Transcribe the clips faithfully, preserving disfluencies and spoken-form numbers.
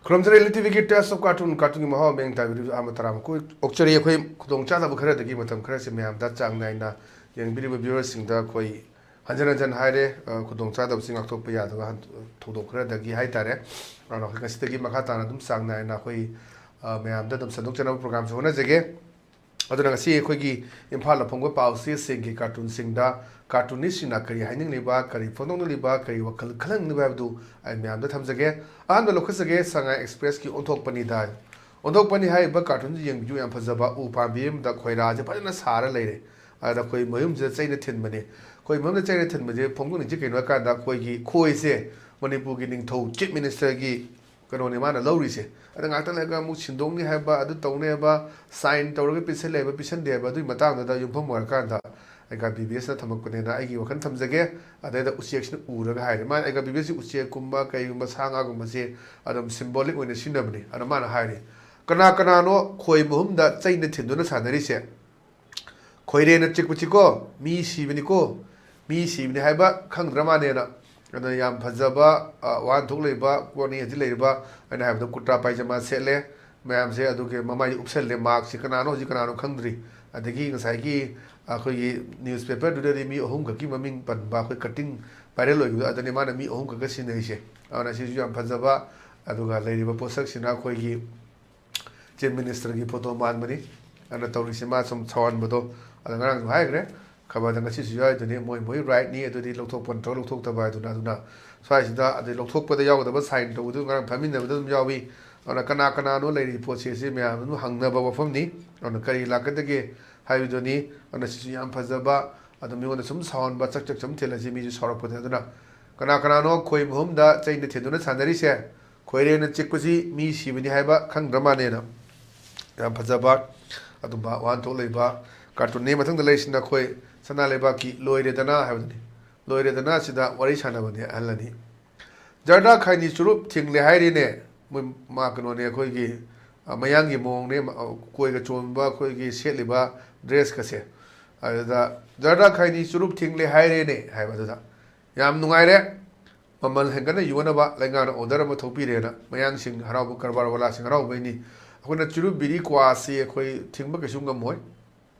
ꯈꯨꯔꯨꯝꯖꯔꯤ ꯂꯤꯇꯤꯚꯤꯒꯤ Taste of Cartoon, ꯀꯥꯔꯇꯨꯟꯒꯤ ꯃꯍꯥꯎ ꯃꯤꯌꯥꯝ ꯇꯥꯕꯤꯔꯤꯕ ꯑꯃ ꯇꯔꯥꯃꯨꯛ ꯑꯣꯛꯆꯔꯤ꯫ ꯑꯩꯈꯣꯏ ꯈꯨꯗꯣꯡꯆꯥꯗꯕ ꯈꯔꯗꯒꯤ ꯃꯇꯝ ꯈꯔꯁꯦ ꯃꯌꯥꯝꯗ ꯆꯥꯡ ꯅꯥꯏꯅ ꯌꯦꯡꯕꯤꯔꯤꯕ viewersꯁꯤꯡꯗ ꯑꯩꯈꯣꯏ ꯍꯟꯖꯟ ꯍꯟꯖꯟ ꯍꯥꯏꯔꯦ꯫ ꯑ, ꯈꯨꯗꯣꯡꯆꯥꯗꯕꯁꯤ ꯉꯥꯛꯊꯣꯛꯄ ꯌꯥꯗꯕ ꯍꯟ-, ꯊꯧꯗꯣꯛ ꯈꯔꯗꯒꯤ ꯍꯥꯏꯇꯥꯔꯦ꯫ ꯑꯗꯨꯅ ꯑꯩꯈꯣꯏ ꯉꯁꯤꯗꯒꯤ ꯃꯈꯥ ꯇꯥꯅ ꯑꯗꯨꯝ ꯆꯥꯡ ꯅꯥꯏꯅ ꯑꯩꯈꯣꯏ, ꯑ, ꯃꯌꯥꯝꯗ ꯑꯗꯨꯝ ꯁꯟꯗꯣꯛꯆꯅꯕ programꯁꯨ ꯍꯣꯠꯅꯖꯒꯦ꯫ ꯑꯗꯨꯅ ꯉꯁꯤ ꯑꯩꯈꯣꯏꯒꯤ ꯏꯝꯐꯥꯜꯗ ꯐꯣꯡꯕ ꯄꯥꯎ ꯆꯦꯁꯤꯡꯒꯤ ꯀꯥꯔꯇꯨꯟꯁꯤꯡꯗ ꯀꯥꯔꯇꯨꯅꯤꯁꯁꯤꯡꯅ ꯀꯔꯤ ꯍꯥꯏꯅꯤꯡꯂꯤꯕ, ꯀꯔꯤ ꯐꯣꯡꯗꯣꯛꯅꯤꯡꯂꯤꯕ, ꯀꯔꯤ ꯋꯥꯈꯜ ꯈꯜꯍꯟꯅꯤꯡꯂꯤꯕ ꯍꯥꯏꯕꯗꯨ ꯑꯩ ꯃꯌꯥꯝꯗ ꯊꯝꯖꯒꯦ꯫ ꯑꯍꯥꯟꯕ ꯂꯧꯈꯠꯆꯒꯦ, ꯁꯉꯥꯏ ꯑꯦꯛꯁꯄ꯭ꯔꯦꯁꯀꯤ ꯑꯣꯟꯊꯣꯛꯄꯅꯤꯗ꯫ ꯑꯣꯟꯊꯣꯛꯄꯅꯤ ꯍꯥꯏꯔꯤꯕ ꯀꯥꯔꯇꯨꯟꯁꯤ ꯌꯦꯡꯕꯤꯌꯨ, ꯌꯥꯝ ꯐꯖꯕ ꯎ ꯄꯥꯝꯕꯤ ꯑꯃꯗ ꯈꯣꯏꯔꯥꯁꯦ ꯐꯖꯅ ꯁꯥꯔ ꯂꯩꯔꯦ꯫ ꯑꯗ ꯑꯩꯈꯣꯏ ꯃꯌꯨꯝꯁꯤꯗ ꯆꯩꯅ ꯊꯤꯟꯕꯅꯦ꯫ ꯑꯩꯈꯣꯏ ꯃꯌꯨꯝꯗ ꯆꯩꯅ ꯊꯤꯟꯕꯁꯦ ꯐꯣꯡꯗꯣꯛꯅꯤꯡꯁꯤ ꯀꯩꯅꯣ ꯍꯥꯏ ꯀꯥꯟꯗ ꯑꯩꯈꯣꯏꯒꯤ ꯈꯣꯏꯁꯦ ꯃꯅꯤꯄꯨꯔꯒꯤ ꯅꯤꯡꯊꯧ Chief Ministerꯒꯤ ꯀꯩꯅꯣꯅꯤ ꯃꯥꯅ ꯂꯧꯔꯤꯁꯦ꯫ ꯑꯗ ꯉꯥꯛꯇꯪ ꯂꯩꯔꯒ ꯑꯃꯨꯛ ꯁꯤꯟꯗꯣꯛꯅꯤ ꯍꯥꯏꯕ, ꯑꯗꯨ ꯇꯧꯅꯤ ꯍꯥꯏꯕ, sign ꯇꯧꯔꯒ ꯄꯤꯁꯜꯂꯦ ꯍꯥꯏꯕ, ꯄꯤꯁꯟꯗꯦ ꯍꯥꯏꯕ, ꯑꯗꯨꯒꯤ ꯃꯇꯥꯡꯗꯨꯗ ꯌꯨꯝꯐꯝ ꯑꯣꯏꯔꯀꯥꯟꯗ ꯑꯩꯒ ꯕꯤ ꯕꯤ ꯑꯦꯁꯅ ꯊꯝꯃꯛꯄꯅꯦꯅ ꯑꯩꯒꯤ ꯋꯥꯈꯜ ꯊꯝꯖꯒꯦ꯫ ꯑꯗꯩꯗ ꯎꯆꯦꯛꯁꯤꯅ ꯎꯔꯒ ꯍꯥꯏꯔꯦ꯫ ꯃꯥꯅ ꯑꯩꯒ ꯕꯤ ꯕꯤ ꯑꯦꯁꯁꯤ ꯎꯆꯦꯛꯀꯨꯝꯕ ꯀꯩꯒꯨꯝꯕ ꯁꯥ ꯉꯥꯒꯨꯝꯕꯁꯦ ꯑꯗꯨꯝ symbolic ꯑꯣꯏꯅ ꯁꯤꯖꯤꯟꯅꯕꯅꯤ꯫ ꯑꯗ ꯃꯥꯅ ꯍꯥꯏꯔꯤ, "ꯀꯅꯥ ꯀꯅꯥꯅꯣ ꯈꯣꯏ ꯃꯍꯨꯝꯗ ꯆꯩꯅ ꯊꯤꯟꯗꯨꯅ ꯁꯥꯟꯅꯔꯤꯁꯦ? ꯈꯣꯏꯔꯦꯅ ꯆꯤꯛꯄꯁꯤꯀꯣ, ꯃꯤ ꯁꯤꯕꯅꯤꯀꯣ, ꯃꯤ ꯁꯤꯕꯅꯤ ꯍꯥꯏꯕ ꯈꯪꯗ꯭ꯔ ꯃꯥꯅꯦꯅ"꯫ ꯑꯗꯨꯅ ꯌꯥꯝ ꯐꯖꯕ, ꯑ, ꯋꯥꯍꯟꯊꯣꯛ ꯂꯩꯕ ꯄꯣꯠꯅꯤ꯫ ꯍꯧꯖꯤꯛ ꯂꯩꯔꯤꯕ ꯑꯩꯅ ꯍꯥꯏꯕꯗꯣ ꯀꯨꯔꯇꯥ ꯄꯥꯏꯖꯃꯥ ꯁꯦꯠꯂꯦ ꯃꯌꯥꯝꯁꯦ, ꯑꯗꯨꯒꯤ ꯃꯃꯥꯏꯗ ꯎꯞꯁꯜꯂꯦ ꯃꯥꯛꯁꯤ꯫ ꯀꯅꯥꯅꯣ ꯍꯧꯖꯤꯛ ꯀꯅꯥꯅꯣ ꯈꯪꯗ꯭ꯔꯤ꯫ ꯑꯗꯒꯤ ꯉꯁꯥꯏꯒꯤ ꯑꯩꯈꯣꯏꯒꯤ newspaperꯗꯨꯗꯗꯤ ꯃꯤ ꯑꯍꯨꯝꯈꯛꯀꯤ ꯃꯃꯤꯡ ꯄꯟꯕ, ꯑꯩꯈꯣꯏ cutting viral ꯑꯣꯏꯈꯤꯕꯗꯣ, ꯑꯗꯨꯅꯤ ꯃꯥꯅ ꯃꯤ ꯑꯍꯨꯝꯈꯛꯀ ꯁꯤꯟꯅꯔꯤꯁꯦ꯫ ꯑꯗꯨꯅ ꯁꯤꯁꯨ ꯌꯥꯝ ꯐꯖꯕ, ꯑꯗꯨꯒ ꯂꯩꯔꯤꯕ ꯄꯣꯠꯁꯛꯁꯤꯅ ꯑꯩꯈꯣꯏꯒꯤ Chief Ministerꯒꯤ photo ꯃꯥꯟꯕꯅꯤ꯫ ꯑꯗꯨꯅ ꯇꯧꯔꯤꯁꯦ ꯃꯥ ꯁꯨꯝ ꯁꯥꯎꯍꯟꯕꯗꯣ꯫ ꯑꯗ ꯉꯔꯥꯡꯁꯨ ꯍꯥꯏꯈ꯭ꯔꯦ, ꯈꯕꯔꯗ ꯉꯁꯤꯁꯨ ꯌꯥꯎꯔꯤꯗꯨꯅꯤ, ꯃꯣꯏ ꯃꯣꯏ rightꯅꯤ, ꯑꯗꯨꯗꯤ ꯂꯧꯊꯣꯛꯄ ꯅꯠꯇ꯭ꯔꯒ ꯂꯧꯊꯣꯛꯇꯕ ꯍꯥꯏꯗꯨꯅ꯫ ꯑꯗꯨꯅ ꯁ꯭ꯋꯥꯏꯁꯤꯗ ꯑꯗꯩ ꯂꯧꯊꯣꯛꯄꯗ ꯌꯥꯎꯒꯗꯕ sign ꯇꯧꯕꯗꯨ ꯉꯔꯥꯡ ꯐꯝꯃꯤꯟꯅꯕꯗ ꯑꯗꯨꯝ ꯌꯥꯎꯏ꯫ ꯑꯗꯨꯅ ꯀꯅꯥ ꯀꯅꯥꯅꯣ ꯂꯩꯔꯤꯕ ꯄꯣꯠꯁꯦ, ꯁꯤ ꯃꯌꯥꯝ ꯑꯗꯨꯝ ꯍꯪꯅꯕ ꯋꯥꯐꯝꯅꯤ꯫ ꯑꯗꯨꯅ ꯀꯔꯤ ꯂꯥꯛꯀꯗꯒꯦ ꯍꯥꯏꯕꯗꯨꯅꯤ꯫ ꯑꯗꯨꯅ ꯁꯤꯁꯨ ꯌꯥꯝ ꯐꯖꯕ, ꯑꯗꯨ ꯃꯤꯉꯣꯟꯗ ꯁꯨꯝ ꯁꯥꯎꯍꯟꯕ, ꯆꯛ ꯆꯛ ꯁꯨꯝ ꯊꯤꯜꯂꯁꯤ ꯃꯤꯁꯨ ꯁꯥꯎꯔꯛꯄꯗ꯫ ꯑꯗꯨꯅ ꯀꯅꯥ ꯀꯅꯥꯅꯣ ꯈꯣꯏ ꯃꯍꯨꯝꯗ ꯆꯩꯅ ꯊꯤꯟꯗꯨꯅ ꯁꯥꯟꯅꯔꯤꯁꯦ? ꯈꯣꯏꯔꯦꯅ ꯆꯤꯛꯄꯁꯤ ꯃꯤ ꯁꯤꯕꯅꯤ ꯍꯥꯏꯕ ꯈꯪꯗ꯭ꯔ ꯃꯥꯅꯦꯅ꯫ ꯌꯥꯝ ꯐꯖꯕ ꯑꯗꯨꯝꯕ ꯋꯥꯍꯟꯊꯣꯛ ꯂꯩꯕ ꯀꯥꯔꯇꯨꯟꯅꯤ꯫ ꯃꯊꯪꯗ ꯂꯩꯔꯤꯁꯤꯅ ꯑꯩꯈꯣꯏ ꯁꯅꯥ ꯂꯩꯕꯥꯛꯀꯤ ꯂꯣꯏꯔꯦꯗꯅ ꯍꯥꯏꯕꯗꯨꯅꯤ꯫ ꯂꯣꯏꯔꯦꯗꯅ ꯁꯤꯗ ꯋꯥꯔꯤ ꯁꯥꯟꯅꯕꯅꯦ ꯑꯍꯜ ꯑꯅꯤ꯫ "ꯖꯔꯗꯥ ꯈꯥꯏꯅꯤ ꯆꯨꯔꯨꯞ ꯊꯤꯡꯂꯦ ꯍꯥꯏꯔꯤꯅꯦ"꯫ ꯃꯣꯏ ꯃꯥ ꯀꯩꯅꯣꯅꯦ, ꯑꯩꯈꯣꯏꯒꯤ, ꯑ, ꯃꯌꯥꯡꯒꯤ ꯃꯑꯣꯡꯅꯦ, ꯑ, ꯀꯣꯏꯒ ꯆꯣꯟꯕ ꯑꯩꯈꯣꯏꯒꯤ ꯁꯦꯠꯂꯤꯕ dressꯀꯁꯦ꯫ ꯑꯗꯨꯗ "ꯖꯔꯗꯥ ꯈꯥꯏꯅꯤ ꯆꯨꯔꯨꯞ ꯊꯤꯡꯂꯦ ꯍꯥꯏꯔꯦꯅꯦ" ꯍꯥꯏꯕ꯫ ꯑꯗꯨꯗ ꯌꯥꯝ ꯅꯨꯡꯉꯥꯏꯔꯦ꯫ ꯃꯃꯜ ꯍꯦꯟꯒꯠꯅ ꯌꯣꯟꯅꯕ ꯂꯩꯉꯥꯛꯅ order ꯑꯃ ꯊꯣꯛꯄꯤꯔꯦꯅ ꯃꯌꯥꯡꯁꯤꯡ ꯍꯔꯥꯎꯕ, ꯀꯔꯕꯥꯔ ꯋꯥꯂꯥꯁꯤꯡ ꯍꯔꯥꯎꯕꯩꯅꯤ꯫ ꯑꯩꯈꯣꯏꯅ ꯆꯨꯔꯨꯞ, ꯕꯤꯔꯤ, ꯀ꯭ꯋꯥꯁꯤ ꯑꯩꯈꯣꯏ ꯊꯤꯡꯕ ꯀꯩꯁꯨ ꯉꯝꯃꯣꯏ꯫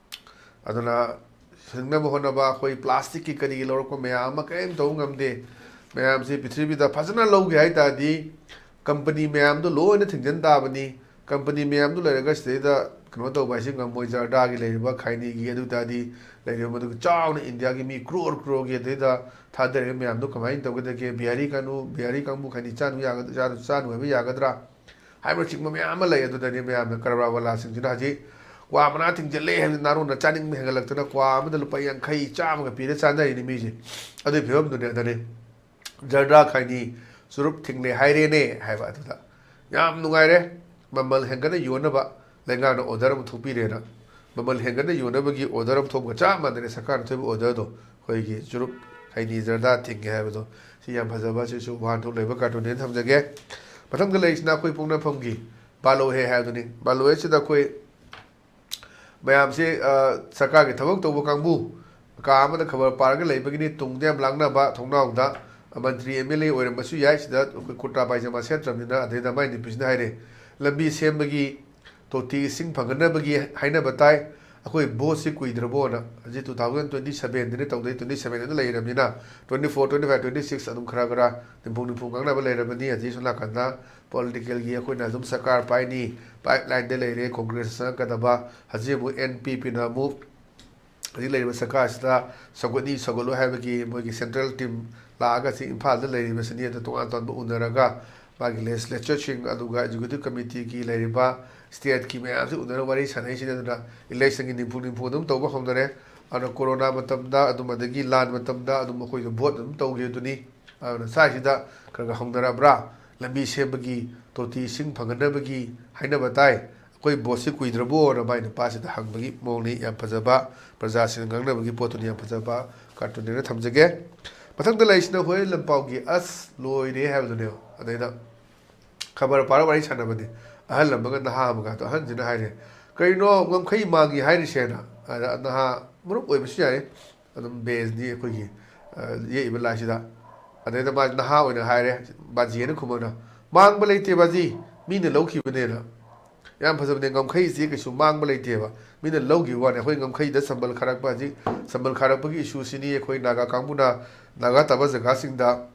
ꯑꯗꯨꯅ ꯍꯤꯡꯅꯕ ꯍꯣꯠꯅꯕ ꯑꯩꯈꯣꯏ plastic ꯀꯤ ꯀꯔꯤꯒꯤ ꯂꯧꯔꯛꯄ ꯃꯌꯥꯝ ꯑꯃ ꯀꯔꯤꯝ ꯇꯧꯕ ꯉꯝꯗꯦ꯫ ꯃꯌꯥꯝꯁꯤ ꯄ꯭ꯔꯤꯊꯤꯕꯤꯗ ꯐꯖꯅ ꯂꯧꯒꯦ ꯍꯥꯏ ꯇꯥꯔꯗꯤ company ꯃꯌꯥꯝꯗꯣ ꯂꯣꯏꯅ ꯊꯤꯡꯖꯤꯟ ꯇꯥꯕꯅꯤ꯫ Company ꯃꯌꯥꯝꯗꯣ ꯂꯩꯔꯒ ꯁꯤꯗꯩꯗ ꯀꯩꯅꯣ ꯇꯧꯕ ꯍꯥꯏꯁꯤ ꯉꯝꯃꯣꯏ꯫ ꯖꯔꯗꯥꯒꯤ ꯂꯩꯔꯤꯕ, ꯈꯥꯏꯅꯤꯒꯤ, ꯑꯗꯨ ꯇꯥꯔꯗꯤ ꯂꯩꯔꯤꯕ ꯃꯗꯨ ꯆꯥꯎꯅ ꯏꯟꯗꯤꯌꯥꯒꯤ ꯃꯤ crore crore ꯒꯤ ꯑꯗꯩꯗ ꯊꯥꯗꯔꯤꯕ ꯃꯌꯥꯝꯗꯣ ꯀꯃꯥꯏꯅ ꯇꯧꯒꯗꯒꯦ? ꯕꯤꯍꯥꯔꯤ ꯀꯥꯡꯕꯨ, ꯕꯤꯍꯥꯔꯤ ꯀꯥꯡꯕꯨ ꯈꯥꯏꯅꯤ ꯆꯥꯅꯨ ꯌꯥꯒꯗ꯭ꯔꯥ, ꯆꯥꯅꯨ ꯍꯥꯏꯕ ꯌꯥꯒꯗ꯭ꯔꯥ? ꯍꯥꯏꯕꯅꯆꯤꯡꯕ ꯃꯌꯥꯝ ꯑꯃ ꯂꯩ꯫ ꯑꯗꯨꯗꯅꯤ ꯃꯌꯥꯝꯅ ꯀꯔꯕꯥꯔ ꯋꯥꯂꯥꯁꯤꯡꯁꯤꯅ ꯍꯧꯖꯤꯛ ꯀ꯭ꯋꯥ ꯃꯅꯥ ꯊꯤꯡꯖꯤꯜꯂꯦ ꯍꯥꯏꯕꯗꯤ ꯅꯥꯔꯣꯟꯅ ꯆꯥꯅꯤꯡꯕ ꯍꯦꯟꯒꯠꯂꯛꯇꯅ ꯀ꯭ꯋꯥ ꯑꯃꯗ ꯂꯨꯄꯥ ꯌꯥꯡꯈꯩ, ꯆꯥꯝꯃꯒ ꯄꯤꯔ ꯆꯥꯅꯔꯤꯅꯤ ꯃꯤꯁꯦ꯫ ꯑꯗꯨꯒꯤ ꯐꯤꯕꯝꯗꯨꯅꯦ꯫ ꯑꯗꯨꯅꯤ ꯖꯔꯗꯥ ꯈꯥꯏꯅꯤ ꯆꯨꯔꯨꯞ ꯊꯤꯡꯂꯦ ꯍꯥꯏꯔꯦꯅꯦ ꯍꯥꯏꯕ ꯑꯗꯨꯗ ꯌꯥꯝ ꯅꯨꯡꯉꯥꯏꯔꯦ꯫ ꯃꯃꯜ ꯍꯦꯟꯒꯠꯅ ꯌꯣꯟꯅꯕ ꯂꯩꯉꯥꯛꯅ order ꯑꯃ ꯊꯣꯛꯄꯤꯔꯦꯅ꯫ ꯃꯃꯜ ꯍꯦꯟꯒꯠꯅ ꯌꯣꯟꯅꯕꯒꯤ order ꯑꯃ ꯊꯣꯛꯄꯒ ꯆꯞ ꯃꯥꯟꯅꯔꯦ ꯁꯔꯀꯥꯔꯅ ꯊꯣꯛꯏꯕ order ꯗꯣ꯫ ꯑꯩꯈꯣꯏꯒꯤ ꯆꯨꯔꯨꯞ, ꯈꯩꯅꯤ, ꯖꯔꯗꯥ ꯊꯤꯡꯒꯦ ꯍꯥꯏꯕꯗꯣ꯫ ꯁꯤ ꯌꯥꯝ ꯐꯖꯕ, ꯁꯤꯁꯨ ꯋꯥꯍꯟꯊꯣꯛ ꯂꯩꯕ cartoon ꯅꯦꯅ ꯊꯝꯖꯒꯦ꯫ ꯃꯊꯪꯗ ꯂꯩꯔꯤꯁꯤꯅ ꯑꯩꯈꯣꯏ ꯄꯣꯛꯅꯐꯝꯒꯤ ꯕꯥꯂꯣ ꯍꯦ ꯍꯥꯏꯕꯗꯨꯅꯤ꯫ ꯕꯥꯂꯣ ꯍꯦꯁꯤꯗ ꯑꯩꯈꯣꯏ ꯃꯌꯥꯝꯁꯦ, ꯑ, ꯁꯔꯀꯥꯔꯒꯤ ꯊꯕꯛ ꯇꯧꯕ ꯀꯥꯡꯕꯨ ꯀꯥ ꯑꯃꯗ ꯈꯕꯔ ꯄꯥꯔꯒ ꯂꯩꯕꯒꯤꯅꯤ꯫ ꯇꯨꯡꯗ ꯌꯥꯝ ꯂꯥꯡꯅꯕ ꯊꯣꯡꯅꯥꯎꯗ ꯃꯟꯇ꯭ꯔꯤ, MLA ꯑꯣꯏꯔꯝꯕꯁꯨ ꯌꯥꯏ꯫ ꯁꯤꯗ ꯑꯩꯈꯣꯏ ꯀꯨꯔꯇꯥ ꯄꯥꯏꯖꯃꯥ ꯁꯦꯠꯇ꯭ꯔꯕꯅꯤꯅ꯫ ꯑꯗꯩꯗ ꯃꯥꯏ ꯅꯨꯄꯤꯁꯤꯅ ꯍꯥꯏꯔꯦ, "ꯂꯝꯕꯤ ꯁꯦꯝꯕꯒꯤ ꯇꯣꯇꯤ ꯏꯁꯤꯡ ꯐꯪꯍꯟꯅꯕꯒꯤ ꯍꯥꯏꯅꯕ ꯇꯥꯏ꯫ ꯑꯩꯈꯣꯏ vote ꯁꯤ ꯀꯨꯏꯗ꯭ꯔꯕꯣꯅ?" ꯍꯧꯖꯤꯛ two thousand twenty seven ꯗꯅꯤ ꯇꯧꯗꯣꯏ, twenty seven ꯗ ꯂꯩꯔꯕꯅꯤꯅ twenty four, twenty five, twenty six ꯑꯗꯨꯝ ꯈꯔ ꯈꯔ ꯅꯤꯝꯐꯨ ꯅꯤꯝꯐꯨ ꯉꯥꯡꯅꯕ ꯂꯩꯔꯕꯅꯤ꯫ ꯍꯧꯖꯤꯛ ꯁꯣꯝ ꯅꯥꯀꯟꯗ political ꯒꯤ ꯑꯩꯈꯣꯏꯅ ꯑꯗꯨꯝ ꯁꯔꯀꯥꯔ ꯄꯥꯏꯅꯤ, pipeline ꯗ ꯂꯩꯔꯦ, ꯀꯣꯡꯒ꯭ꯔꯦꯁ ꯆꯪꯉꯛꯀꯗꯕ, ꯍꯧꯖꯤꯛ ꯑꯃꯨꯛ NPP ꯅ ꯑꯃꯨꯛ ꯍꯧꯖꯤꯛ ꯂꯩꯔꯤꯕ ꯁꯔꯀꯥꯔꯁꯤꯗ ꯁꯧꯒꯠꯅꯤ, ꯁꯧꯒꯠꯂꯣꯏ ꯍꯥꯏꯕꯒꯤ ꯃꯣꯏꯒꯤ central team ꯂꯥꯛꯑꯒ ꯁꯤ ꯏꯝꯐꯥꯜꯗ ꯂꯩꯔꯤꯕꯁꯤꯅꯤ꯫ ꯑꯗꯨ ꯇꯣꯉꯥꯟ ꯇꯣꯉꯥꯟꯕ ꯎꯅꯔꯒ ꯃꯥꯒꯤ legislature ꯁꯤꯡ, ꯑꯗꯨꯒ executive committee ꯒꯤ ꯂꯩꯔꯤꯕ state ꯀꯤ ꯃꯌꯥꯝꯁꯤ ꯎꯅꯔꯒ ꯋꯥꯔꯤ ꯁꯥꯟꯅꯩꯁꯤꯅꯤ꯫ ꯑꯗꯨꯅ election ꯒꯤ ꯅꯤꯝꯐꯨ ꯅꯤꯝꯐꯨ ꯑꯗꯨꯝ ꯇꯧꯕ ꯍꯧꯅꯔꯦ꯫ ꯑꯗꯨꯅ ꯀꯣꯔꯣꯅꯥ ꯃꯇꯝꯗ ꯑꯗꯨꯝ, ꯑꯗꯒꯤ ꯂꯥꯟ ꯃꯇꯝꯗ ꯑꯗꯨꯝ ꯑꯩꯈꯣꯏꯁꯨ vote ꯑꯗꯨꯝ ꯇꯧꯈꯤꯕꯗꯨꯅꯤ꯫ ꯑꯗꯨꯅ ꯁ꯭ꯋꯥꯏꯁꯤꯗ ꯈꯔ ꯈꯔ ꯍꯧꯅꯔꯕ꯭ꯔꯥ? ꯂꯝꯕꯤ ꯁꯦꯝꯕꯒꯤ, ꯇꯣꯇꯤ ꯏꯁꯤꯡ ꯐꯪꯍꯟꯅꯕꯒꯤ ꯍꯥꯏꯅꯕ ꯇꯥꯏ꯫ ꯑꯩꯈꯣꯏ vote ꯁꯤ ꯀꯨꯏꯗ꯭ꯔꯕꯣꯅ ꯃꯥꯏ ꯅꯨꯄꯥꯁꯤꯗ ꯍꯪꯕꯒꯤ ꯃꯑꯣꯡꯅꯤ꯫ ꯌꯥꯝ ꯐꯖꯕ, ꯄ꯭ꯔꯖꯥꯁꯤꯡꯅ ꯉꯥꯡꯅꯕꯒꯤ ꯄꯣꯠꯇꯨꯅꯤ꯫ ꯌꯥꯝ ꯐꯖꯕ cartoon ꯅꯦꯅ ꯊꯝꯖꯒꯦ꯫ ꯃꯊꯪꯗ ꯂꯩꯔꯤꯁꯤꯅ ꯍꯣꯔꯦꯟ ꯂꯝꯄꯥꯎꯒꯤ "ꯑꯁ ꯂꯣꯏꯔꯦ" ꯍꯥꯏꯕꯗꯨꯅꯦꯕ꯫ ꯑꯗꯩꯗ ꯈꯕꯔ ꯄꯥꯔ ꯋꯥꯔꯤ ꯁꯥꯟꯅꯕꯅꯤ꯫ ꯑꯍꯜ ꯑꯃꯒ ꯅꯍꯥ ꯑꯃꯒ꯫ ꯑꯗꯣ ꯑꯍꯟꯁꯤꯅ ꯍꯥꯏꯔꯦ, "ꯀꯔꯤꯅꯣ ꯉꯝꯈꯩ ꯃꯥꯡꯉꯤ ꯍꯥꯏꯔꯤꯁꯦꯅ?" ꯑꯗ ꯅꯍꯥ ꯃꯔꯨꯞ ꯑꯣꯏꯕꯁꯨ ꯌꯥꯏ, ꯑꯗꯨꯝ base ꯅꯤ ꯑꯩꯈꯣꯏꯒꯤ, ꯑ, ꯌꯦꯛꯏꯕ ꯂꯥꯏꯁꯤꯗ꯫ ꯑꯗꯩꯗ ꯃꯥ ꯅꯍꯥ ꯑꯣꯏꯅ ꯍꯥꯏꯔꯦ, ꯕꯥꯖꯤꯅ ꯈꯨꯃꯟꯅ, "ꯃꯥꯡꯕ ꯂꯩꯇꯦ ꯕꯥꯖꯤ, ꯃꯤꯅ ꯂꯧꯈꯤꯕꯅꯦꯅ"꯫ ꯌꯥꯝ ꯐꯖꯕꯅꯦ, ꯉꯝꯈꯩꯁꯦ ꯀꯩꯁꯨ ꯃꯥꯡꯕ ꯂꯩꯇꯦꯕ, ꯃꯤꯅ ꯂꯧꯈꯤꯕ ꯋꯥꯅꯤ꯫ ꯑꯩꯈꯣꯏ ꯉꯝꯈꯩꯗ ꯁꯝꯕꯜ ꯈꯥꯔꯛꯄ, ꯍꯧꯖꯤꯛ ꯁꯝꯕꯜ ꯈꯥꯔꯛꯄꯒꯤ ꯏꯁꯨꯁꯤꯅꯤ꯫ ꯑꯩꯈꯣꯏ ꯅꯥꯒꯥ ꯀꯥꯡꯕꯨꯅ ꯅꯥꯒꯥ ꯇꯥꯕ ꯖꯒꯥꯁꯤꯡꯗ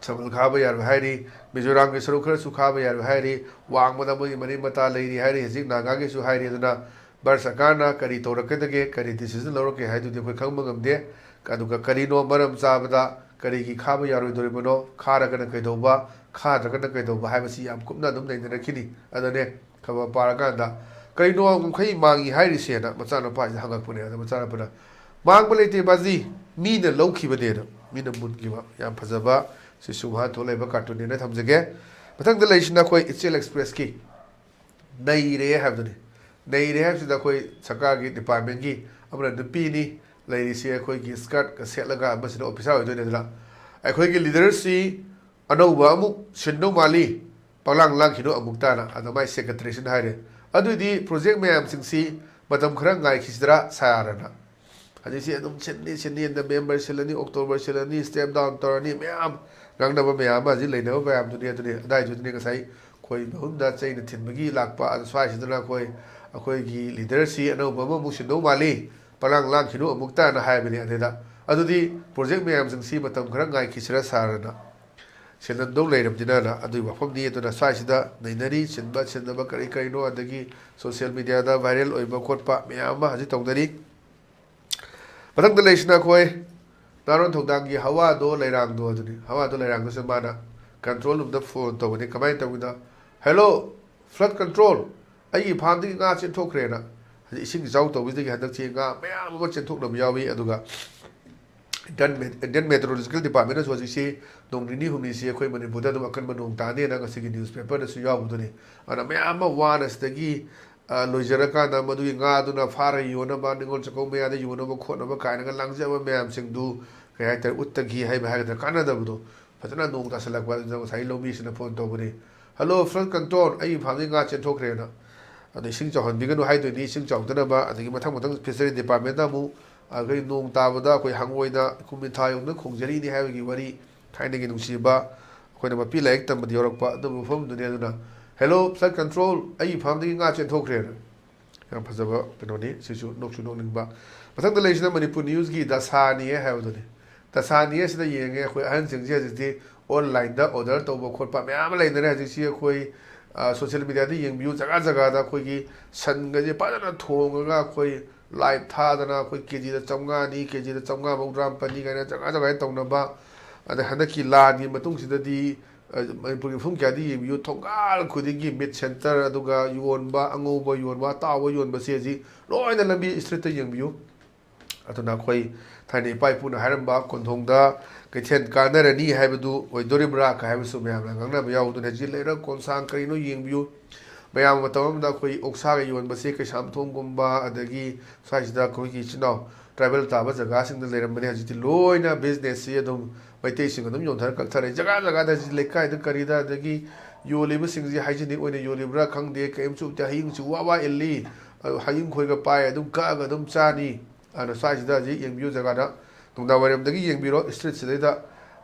ꯁꯝꯕꯜ ꯈꯥꯕ ꯌꯥꯔꯣꯏ ꯍꯥꯏꯔꯤ, ꯃꯤꯖꯣꯔꯥꯝꯒꯤ ꯁꯔꯨꯛ ꯈꯔꯁꯨ ꯈꯥꯕ ꯌꯥꯔꯣꯏ ꯍꯥꯏꯔꯤ, ꯋꯥꯡꯃꯗ ꯃꯣꯏꯒꯤ ꯃꯔꯤ ꯃꯇꯥ ꯂꯩꯔꯤ ꯍꯥꯏꯔꯤ, ꯍꯧꯖꯤꯛ ꯅꯥꯒꯥꯒꯤꯁꯨ ꯍꯥꯏꯔꯤ꯫ ꯑꯗꯨꯅ ꯚꯥꯔꯠ ꯁꯔꯀꯥꯔꯅ ꯀꯔꯤ ꯇꯧꯔꯛꯀꯗꯒꯦ, ꯀꯔꯤ decision ꯂꯧꯔꯛꯀꯦ ꯍꯥꯏꯗꯨꯗꯤ ꯑꯩꯈꯣꯏ ꯈꯪꯕ ꯉꯝꯗꯦ꯫ ꯑꯗꯨꯒ ꯀꯔꯤꯅꯣ ꯃꯔꯝ ꯆꯥꯕꯗ ꯀꯔꯤꯒꯤ ꯈꯥꯕ ꯌꯥꯔꯣꯏꯗꯣꯔꯤꯕꯅꯣ, ꯈꯥꯔꯒꯅ ꯀꯩꯗꯧꯕ, ꯈꯥꯗ꯭ꯔꯒꯅ ꯀꯩꯗꯧꯕ ꯍꯥꯏꯕꯁꯤ ꯌꯥꯝ ꯀꯨꯞꯅ ꯑꯗꯨꯝ ꯅꯩꯅꯔꯛꯈꯤꯅꯤ꯫ ꯑꯗꯨꯅꯦ ꯈꯕꯔ ꯄꯥꯔꯀꯥꯟꯗ, "ꯀꯔꯤꯅꯣ ꯉꯝꯈꯩ ꯃꯥꯡꯉꯤ ꯍꯥꯏꯔꯤꯁꯦꯅ?" ꯃꯆꯥꯅꯨꯄꯥꯁꯤꯗ ꯍꯪꯉꯛꯄꯅꯦ꯫ ꯑꯗ ꯃꯆꯥꯅꯨꯄꯥꯅ, "ꯃꯥꯡꯕ ꯂꯩꯇꯦ ꯕꯥꯖꯤ, ꯃꯤꯅ ꯂꯧꯈꯤꯕꯅꯦꯅ"꯫ ꯃꯤꯅ ꯃꯨꯟꯈꯤꯕ꯫ ꯌꯥꯝ ꯐꯖꯕ ꯁꯤꯁꯨ ꯃꯍꯥꯛ ꯊꯣꯛꯂꯛꯏꯕ ꯀꯥꯔꯇꯨꯟꯅꯦꯅ ꯊꯝꯖꯒꯦ꯫ ꯃꯊꯪꯗ ꯂꯩꯔꯤꯁꯤꯅ ꯑꯩꯈꯣꯏ ꯏꯆꯦꯜ ꯑꯦꯛꯁꯄ꯭ꯔꯦꯁꯀꯤ ꯅꯩꯔꯦ ꯍꯥꯏꯕꯗꯨꯅꯤ꯫ ꯅꯩꯔꯦ ꯍꯥꯏꯕꯁꯤꯗ ꯑꯩꯈꯣꯏ ꯁꯔꯀꯥꯔꯒꯤ ꯗꯤꯄꯥꯔꯠꯃꯦꯟꯒꯤ ꯑꯃꯅ ꯅꯨꯄꯤꯅꯤ, ꯂꯩꯔꯤꯁꯤ ꯑꯩꯈꯣꯏꯒꯤ ꯁ꯭ꯀꯔꯠꯀ ꯁꯦꯠꯂꯒ, ꯑꯃꯁꯤꯅ ꯑꯣꯐꯤꯁꯥꯔ ꯑꯣꯏꯗꯣꯏꯅꯤ꯫ ꯑꯗꯨꯅ ꯑꯩꯈꯣꯏꯒꯤ ꯂꯤꯗꯔꯁꯤ ꯑꯅꯧꯕ ꯑꯃꯨꯛ ꯁꯤꯟꯗꯧ ꯃꯥꯜꯂꯤ, ꯄꯪꯂꯥꯡ ꯂꯥꯡꯈꯤꯅꯨ ꯑꯃꯨꯛꯇꯅ꯫ ꯑꯗ ꯃꯥꯏ ꯁꯦꯀ꯭ꯔꯦꯇꯔꯤꯁꯤꯅ ꯍꯥꯏꯔꯦ, "ꯑꯗꯨꯏꯗꯤ ꯄ꯭ꯔꯣꯖꯦꯛ ꯃꯌꯥꯝꯁꯤꯡꯁꯤ ꯃꯇꯝ ꯈꯔ ꯉꯥꯏꯈꯤꯁꯤꯗ꯭ꯔꯥ ꯁꯥꯔꯅ?" ꯍꯧꯖꯤꯛꯁꯤ ꯑꯗꯨꯝ ꯁꯤꯟꯅꯤ ꯁꯤꯟꯅꯤ, ꯅꯕꯦꯝꯕꯔ ꯁꯤꯜꯂꯅꯤ, ꯑꯣꯛꯇꯣꯕꯔ ꯁꯤꯜꯂꯅꯤ, ꯁ꯭ꯇꯦꯞ ꯗꯥꯎꯟ ꯇꯧꯔꯅꯤ, ꯃꯌꯥꯝ ꯉꯥꯡꯅꯕ ꯃꯌꯥꯝ ꯑꯃ ꯍꯧꯖꯤꯛ ꯂꯩꯅꯕ ꯃꯌꯥꯝꯗꯨꯅꯤ꯫ ꯑꯗꯨꯅꯤ ꯑꯗꯥꯏꯗꯨꯗꯅꯤ ꯉꯁꯥꯏ ꯈꯣꯏ ꯃꯍꯨꯝꯗ ꯆꯩꯅ ꯊꯤꯟꯕꯒꯤ ꯂꯥꯛꯄ꯫ ꯑꯗꯨ ꯁ꯭ꯋꯥꯏꯁꯤꯗꯅ ꯑꯩꯈꯣꯏ, ꯑꯩꯈꯣꯏꯒꯤ ꯂꯤꯗꯔꯁꯤ ꯑꯅꯧꯕ ꯑꯃꯃꯨꯛ ꯁꯤꯟꯗꯧ ꯃꯥꯜꯂꯤ, ꯄꯪꯂꯥꯡ ꯂꯥꯡꯈꯤꯅꯨ ꯑꯃꯨꯛꯇꯅ ꯍꯥꯏꯕꯅꯤ꯫ ꯑꯗꯨꯗ ꯑꯗꯨꯗꯤ ꯄ꯭ꯔꯣꯖꯦꯛ ꯃꯌꯥꯝꯁꯤꯡꯁꯤ ꯃꯇꯝ ꯈꯔ ꯉꯥꯏꯈꯤꯁꯤꯔ ꯁꯥꯔꯅ ꯁꯤꯟꯍꯟꯗꯧ ꯂꯩꯔꯕꯅꯤꯅ ꯑꯗꯨꯒꯤ ꯋꯥꯐꯝꯅꯤ꯫ ꯑꯗꯨꯅ ꯁ꯭ꯋꯥꯏꯁꯤꯗ ꯅꯩꯅꯔꯤ, ꯁꯤꯟꯕ ꯁꯤꯟꯗꯕ ꯀꯔꯤ ꯀꯔꯤꯅꯣ, ꯑꯗꯒꯤ ꯁꯣꯁꯤꯌꯦꯜ ꯃꯤꯗꯤꯌꯥꯗ ꯚꯥꯏꯔꯦꯜ ꯑꯣꯏꯕ ꯈꯣꯠꯄ ꯃꯌꯥꯝ ꯑꯃ ꯍꯧꯖꯤꯛ ꯇꯧꯅꯔꯤ꯫ ꯃꯊꯪꯗ ꯂꯩꯔꯤꯁꯤꯅ ꯑꯩꯈꯣꯏ ꯅꯥꯔꯣꯟ ꯊꯧꯗꯥꯡꯒꯤ ꯍꯋꯥꯗꯣ ꯂꯩꯔꯥꯡꯗꯣ ꯑꯗꯨꯅꯤ꯫ ꯍꯋꯥꯗꯣ ꯂꯩꯔꯥꯡꯗꯣꯁꯦ ꯃꯥꯅ ꯀꯟꯇ꯭ꯔꯣꯜ ꯔꯨꯝꯗ ꯐꯣꯟ ꯇꯧꯕꯅꯤ꯫ ꯀꯃꯥꯏꯅ ꯇꯧꯕꯅꯣ? "ꯍꯦꯜꯂꯣ, ꯐ꯭ꯂꯠ ꯀꯟꯇ꯭ꯔꯣꯜ, ꯑꯩꯒꯤ ꯐꯥꯝꯗꯒꯤ ꯉꯥ ꯆꯦꯟꯊꯣꯛꯈ꯭ꯔꯦꯅ"꯫ ꯍꯧꯖꯤꯛ ꯏꯁꯤꯡ ꯏꯆꯥꯎ ꯇꯧꯕꯁꯤꯗꯒꯤ ꯍꯟꯗꯛꯁꯤ ꯉꯥ ꯃꯌꯥꯝ ꯑꯃ ꯆꯦꯟꯊꯣꯛꯅꯕ ꯌꯥꯎꯏ꯫ ꯑꯗꯨꯒ ꯏꯟꯗꯤꯌꯟ ꯃꯦꯠ-, ꯏꯟꯗꯤꯌꯟ ꯃꯦꯇ꯭ꯔꯣꯂꯣꯖꯤꯀꯦꯜ ꯗꯤꯄꯥꯔꯠꯃꯦꯟꯅꯁꯨ ꯍꯧꯖꯤꯛꯁꯤ ꯅꯣꯡ ꯅꯤꯅꯤ ꯍꯨꯝꯅꯤꯁꯤ ꯑꯩꯈꯣꯏ ꯃꯅꯤꯄꯨꯔꯗ ꯑꯗꯨꯝ ꯑꯀꯟꯕ ꯅꯣꯡ ꯇꯥꯅꯤꯅ ꯉꯁꯤꯒꯤ ꯅ꯭ꯌꯨꯁꯄꯦꯄꯔꯗꯁꯨ ꯌꯥꯎꯕꯗꯨꯅꯤ꯫ ꯑꯗꯨꯅ ꯃꯌꯥꯝ ꯑꯃ ꯋꯥꯅ ꯁꯤꯗꯒꯤ, ꯑ, ꯂꯣꯏꯖꯔꯀꯥꯟꯗ ꯃꯗꯨꯒꯤ ꯉꯥꯗꯨꯅ ꯐꯥꯔꯒ ꯌꯣꯟꯅꯕ, ꯅꯤꯉꯣꯜ ꯆꯥꯛꯀꯧꯕ ꯃꯌꯥꯗ ꯌꯣꯟꯅꯕ ꯈꯣꯠꯅꯕ ꯀꯥꯏꯅꯒ ꯂꯥꯡꯖꯕ ꯃꯌꯥꯝꯁꯤꯡꯗꯨ, ꯀꯩ ꯍꯥꯏꯇꯥꯔꯦ, ꯎꯠꯇꯒꯤ ꯍꯥꯏꯕ ꯍꯥꯏꯒꯗ꯭ꯔꯥ, ꯀꯥꯟꯅꯗꯕꯗꯣ꯫ ꯐꯖꯅ ꯅꯣꯡ ꯇꯥꯁꯜꯂꯛꯄ ꯑꯗꯨꯗ ꯉꯁꯥꯏ ꯂꯧꯃꯤꯁꯤꯅ ꯐꯣꯟ ꯇꯧꯕꯅꯤ, "ꯍꯜꯂꯣ, ꯐ꯭ꯂꯠ ꯀꯟꯇ꯭ꯔꯣꯜ, ꯑꯩꯒꯤ ꯐꯥꯝꯗꯒꯤ ꯉꯥ ꯆꯦꯟꯊꯣꯛꯈ꯭ꯔꯦꯅ꯫ ꯑꯗꯣ ꯏꯁꯤꯡ ꯆꯥꯎꯍꯟꯕꯤꯒꯅꯨ ꯍꯥꯏꯗꯣꯏꯅꯤ, ꯏꯁꯤꯡ ꯆꯥꯎꯗꯅꯕ"꯫ ꯑꯗꯒꯤ ꯃꯊꯪ ꯃꯊꯪ ꯐꯤꯁꯔꯤ ꯗꯤꯄꯥꯔꯠꯃꯦꯟꯗ ꯑꯃꯨꯛ, ꯑꯩꯈꯣꯏ ꯅꯣꯡ ꯇꯥꯕꯗ ꯑꯩꯈꯣꯏ ꯍꯪꯉꯣꯏꯅ ꯀꯨꯝꯃꯤ ꯊꯥ ꯌꯧꯅ ꯈꯣꯡꯖꯔꯤꯅꯤ ꯍꯥꯏꯕꯒꯤ ꯋꯥꯔꯤ ꯊꯥꯏꯅꯒꯤ ꯅꯨꯡꯁꯤꯕ, ꯑꯩꯈꯣꯏꯅ ꯃꯄꯤ ꯂꯥꯏꯔꯤꯛ ꯇꯝꯕꯗ ꯌꯥꯎꯔꯛꯄ ꯑꯗꯨꯒꯨꯝꯕ ꯃꯐꯝꯗꯨꯅꯤ꯫ ꯑꯗꯨꯅ "Hello, flood control, ꯑꯩꯒꯤ ꯐꯥꯔꯝꯗꯒꯤ ꯉꯥ ꯆꯦꯟꯊꯣꯛꯈ꯭ꯔꯦꯅ"꯫ ꯌꯥꯝ ꯐꯖꯕ ꯀꯩꯅꯣꯅꯤ ꯁꯤꯁꯨ, ꯅꯣꯛꯁꯨ ꯅꯣꯛꯅꯤꯡꯕ꯫ ꯃꯊꯪꯗ ꯂꯩꯔꯤꯁꯤꯅ ꯃꯅꯤꯄꯨꯔ ꯅ꯭ꯌꯨꯁꯀꯤ "ꯗꯁꯥꯅꯤ" ꯍꯥꯏꯕꯗꯨꯅꯤ꯫ "ꯗꯁꯥꯅꯤ" ꯑꯁꯤꯗ ꯌꯦꯡꯉꯦ ꯑꯩꯈꯣꯏ ꯑꯍꯟꯁꯤꯡꯁꯦ ꯍꯧꯖꯤꯛꯇꯤ ꯑꯣꯟꯂꯥꯏꯟꯗ ꯑꯣꯔꯗꯔ ꯇꯧꯕ ꯈꯣꯠꯄ ꯃꯌꯥꯝ ꯑꯃ ꯂꯩꯅꯔꯦ꯫ ꯍꯧꯖꯤꯛꯁꯤ ꯑꯩꯈꯣꯏ, ꯑ, ꯁꯣꯁꯤꯌꯦꯜ ꯃꯦꯗꯤꯌꯥꯗ ꯌꯦꯡꯕꯤꯌꯨ, ꯖꯒꯥ ꯖꯒꯥꯗ ꯑꯩꯈꯣꯏꯒꯤ ꯁꯟꯒꯁꯦ ꯐꯖꯅ ꯊꯣꯡꯉꯒ ꯑꯩꯈꯣꯏ ꯂꯥꯏꯚ ꯊꯥꯗꯅ ꯑꯩꯈꯣꯏ "ꯀꯦ ꯖꯤꯗ ꯆꯥꯝꯃꯉꯥꯅꯤ, ꯀꯦ ꯖꯤꯗ ꯆꯥꯝꯃꯉꯥ ꯃꯧꯗ꯭ꯔꯥ ꯃꯥꯄꯟꯅꯤ" ꯀꯥꯏꯅ ꯖꯒꯥ ꯖꯒꯥꯗ ꯇꯧꯅꯕ꯫ ꯑꯗꯩ ꯍꯟꯗꯛꯀꯤ ꯂꯥꯟꯒꯤ ꯃꯇꯨꯡꯁꯤꯗꯗꯤ, ꯑ, ꯃꯅꯤꯄꯨꯔꯒꯤ ꯃꯐꯝ ꯀꯌꯥꯗ ꯌꯦꯡꯕꯤꯌꯨ, ꯊꯣꯡꯒꯥꯜ ꯈꯨꯗꯤꯡꯒꯤ ꯃꯤꯠ ꯁꯦꯟꯇꯔ, ꯑꯗꯨꯒ ꯌꯣꯟꯕ, ꯑꯉꯧꯕ ꯌꯣꯟꯕ, ꯑꯇꯥꯎꯕ ꯌꯣꯟꯕꯁꯦ ꯍꯧꯖꯤꯛ ꯂꯣꯏꯅ ꯂꯝꯕꯤ ꯁ꯭ꯇ꯭ꯔꯤꯠꯇ ꯌꯦꯡꯕꯤꯌꯨ꯫ ꯑꯗꯨꯅ ꯑꯩꯈꯣꯏ ꯊꯥꯏꯅ ꯏꯄꯥ ꯏꯄꯨꯅ ꯍꯥꯏꯔꯝꯕ "ꯀꯣꯟꯊꯣꯡꯗ ꯀꯩꯊꯦꯜ ꯀꯥꯟꯅꯔꯅꯤ" ꯍꯥꯏꯕꯗꯨ ꯑꯣꯏꯗꯣꯔꯤꯕ꯭ꯔꯥ ꯀ ꯍꯥꯏꯕꯁꯨ ꯃꯌꯥꯝꯅ ꯉꯥꯡꯅꯕ ꯌꯥꯎꯗꯨꯅ ꯍꯧꯖꯤꯛ ꯂꯩꯔꯛ ꯀꯣꯟꯁꯥꯡ ꯀꯔꯤꯅꯣ ꯌꯦꯡꯕꯤꯌꯨ꯫ ꯃꯌꯥꯝ ꯃꯇꯝ ꯑꯃꯗ ꯑꯩꯈꯣꯏ ꯑꯣꯛꯁꯥꯒ ꯌꯣꯟꯕꯁꯦ ꯀꯩꯁꯥꯝꯊꯣꯡꯒꯨꯝꯕ, ꯑꯗꯒꯤ ꯁ꯭ꯋꯥꯏꯁꯤꯗ ꯑꯩꯈꯣꯏꯒꯤ ꯏꯆꯤꯟ ꯏꯅꯥꯎ ꯇ꯭ꯔꯥꯏꯕꯦꯜ ꯇꯥꯕ ꯖꯒꯥꯁꯤꯡꯗ ꯂꯩꯔꯝꯕꯅꯦ꯫ ꯍꯧꯖꯤꯛꯇꯤ ꯂꯣꯏꯅ ꯕꯤꯖꯤꯅꯦꯁꯁꯤ ꯑꯗꯨꯝ ꯃꯩꯇꯩꯁꯤꯡ ꯑꯗꯨꯝ ꯌꯣꯟꯊꯔ ꯀꯛꯊꯔꯛꯏ꯫ ꯖꯒꯥ ꯖꯒꯥꯗ ꯍꯧꯖꯤꯛ ꯂꯩꯀꯥꯏꯗ ꯀꯔꯤꯗ, ꯑꯗꯒꯤ ꯌꯣꯜꯂꯤꯕꯁꯤꯡꯁꯤ ꯍꯥꯏꯖꯤꯅꯤꯛ ꯑꯣꯏꯅ ꯌꯣꯜꯂꯤꯕ꯭ꯔꯥ ꯈꯪꯗꯦ, ꯀꯔꯤꯝꯁꯨ ꯎꯠꯇꯦ꯫ ꯍꯌꯦꯡꯁꯨ ꯋꯥ ꯋꯥ ꯏꯜꯂꯤ, ꯑꯗꯨ ꯍꯌꯤꯡ ꯈꯣꯏꯒ ꯄꯥꯏ ꯑꯗꯨꯝ ꯀꯛꯑꯒ ꯑꯗꯨꯝ ꯆꯥꯅꯤ꯫ ꯑꯗꯨꯅ ꯁ꯭ꯋꯥꯏꯁꯤꯗ ꯍꯧꯖꯤꯛ ꯌꯦꯡꯕꯤꯌꯨ ꯖꯒꯥꯗ, ꯅꯨꯡꯗꯥꯡ ꯋꯥꯏꯔꯝꯗꯒꯤ ꯌꯦꯡꯕꯤꯔꯣ ꯁ꯭ꯇ꯭ꯔꯤꯠꯁꯤꯗꯩꯗ,